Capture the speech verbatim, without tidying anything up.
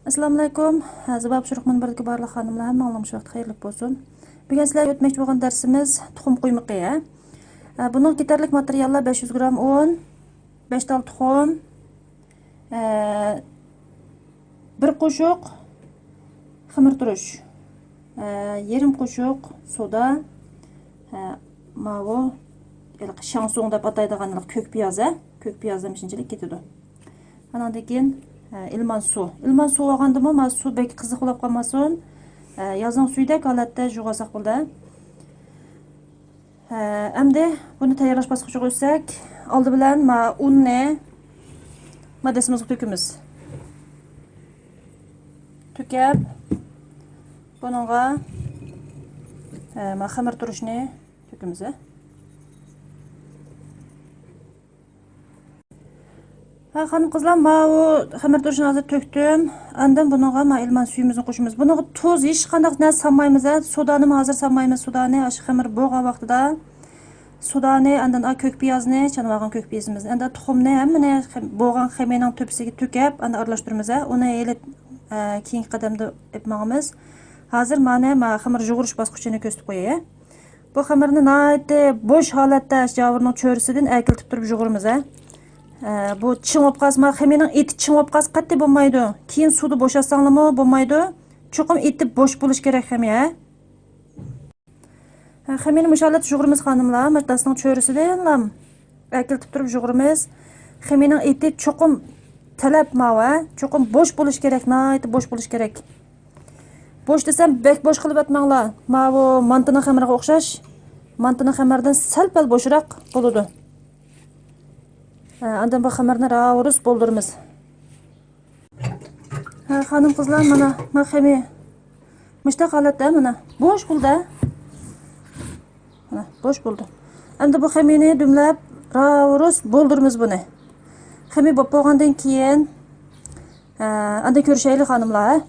ئەسسالامۇئەلەيكۇم. ھە، زىبا پىشۇرۇق مۇنبىرىدىكى بارلىق خانىملار، ھەممىڭلارنىڭ شۇ ۋاقىت خەيرلىك بولسۇن. بۈگۈن سىلەرگە ئۆتمەكچى بولغان دەرسىمىز تۇخۇم قۇيمىقى، ھە. ھە، بۇنىڭغا كېتەرلىك ماتېرىياللار بەش يۈز گرام ئۇن، بەش تال تۇخۇم، ھە، بىر قوشۇق خېمىر تۇرۇش، ھە، يېرىم قوشۇق سودا، ھە، ماۋۇ ھېلىقى شاڭسۇڭ دەپ ئاتايدىغان ھېلىقى كۆك پىياز، ھە، كۆك پىيازدىن شۇنچىلىك كېتىدۇ. ئاناندىن كېيىن، ھە، ئىلمان سۇ. ئىلمان سۇ بولغاندىمۇ، ما سۇ بەك قىزىق بولۇپ قالماسۇن. ھە، يازنىڭ سۈيىدەك ھالەتتە يۇغۇرساق بولدى. ھە، ئەمدى بۇنى تەييارلاش باسقۇچىغا ئۆتسەك، ئالدى بىلەن ما ئۇننى ما دەسسىمىزگە تۆكىمىز. تۆكۈپ، بۇنىڭغا، ھە، ما خېمىر تۇرۇشنى تۆكىمىز، ھە. ھە، خانىم قىزلار، ماۋۇ خېمىر تۇرۇشنى ھازىر تۆكتۈم. ئاندىن بۇنىڭغا ما ئىلمان سۈيىمىزنى قوشىمىز. بۇنىڭغا تۇز، ھېچقانداق نەرسە سالمايمىز، ھە. سودانىمۇ ھازىر سالمايمىز، سودانى ئاشۇ خېمىر بولغان ۋاقتىدا. سودانى، ئاندىن ئا كۆك پىيازنى، چانىۋالغان كۆك پىيازىمىزنى، ئاندىن تۇخۇمنى، ھەممىنى خېم-، بولغان خېمىرنىڭ تۆپىسىگە تۆكۈپ، ئاندىن ئارىلاشتۇرىمىز، ھە. ئۇنى ھېلى، ئە، كېيىنكى قەدەمدە ئېلىپ ماڭىمىز. ھازىر مانا ما خېمىر يۇغۇرۇش باسقۇچىنى كۆرسىتىپ قوياي، ھە. بۇ خېمىرنى ناھايىتى بوش ھالەتتە جاۋۇرنىڭ چۆرىسىدىن ئەكېلىپ تۇرۇپ يۇغۇرىمىز، ھە. ئە، بۇ چىڭ بولۇپ قالسا، ما خېمىرنىڭ ئېتى چىڭ بولۇپ قالسا قەتئىي بولمايدۇ. كېيىن سۇدا بوشاتساڭلارمۇ بولمايدۇ. چوقۇم ئېتى بوش بولۇش كېرەك خېمىر، ھە. ھە، خېمىرنى مۇشۇ ھالەتتە يۇغۇرىمىز خانىملار. مۇشۇ داستىنىڭ چۆرىسىدىنلا ئەكېلىپ تۇرۇپ يۇغۇرىمىز. خېمىرنىڭ ئېتى چوقۇم تەلەپ ماۋۇ، ھە. چوقۇم بوش بولۇش كېرەك، ناھايىتى بوش بولۇش كېرەك. بوش دېسەم، بەك بوش قىلىۋەتمەڭلار. ماۋۇ مانتىنىڭ خېمىرىغا ئوخشاش. مانتىنىڭ خېمىرىدىن سەل-پەل بوشراق بولىدۇ. ھە، ئاندىن بۇ خېمىرنى راۋۇرۇس بولدۇرىمىز. ھە، خانىم قىزلار، مانا، مانا خېمىر مۇشتاق ھالەتتە، مانا، بوش بولدى. مانا، بوش بولدى. ئەمدى بۇ خېمىرنى دۈملەپ، راۋۇرۇس بولدۇرىمىز بۇنى. خېمىر بولۇپ بولغاندىن كېيىن، ھە، ئاندىن كۆرۈشەيلى، خانىملار، ھە.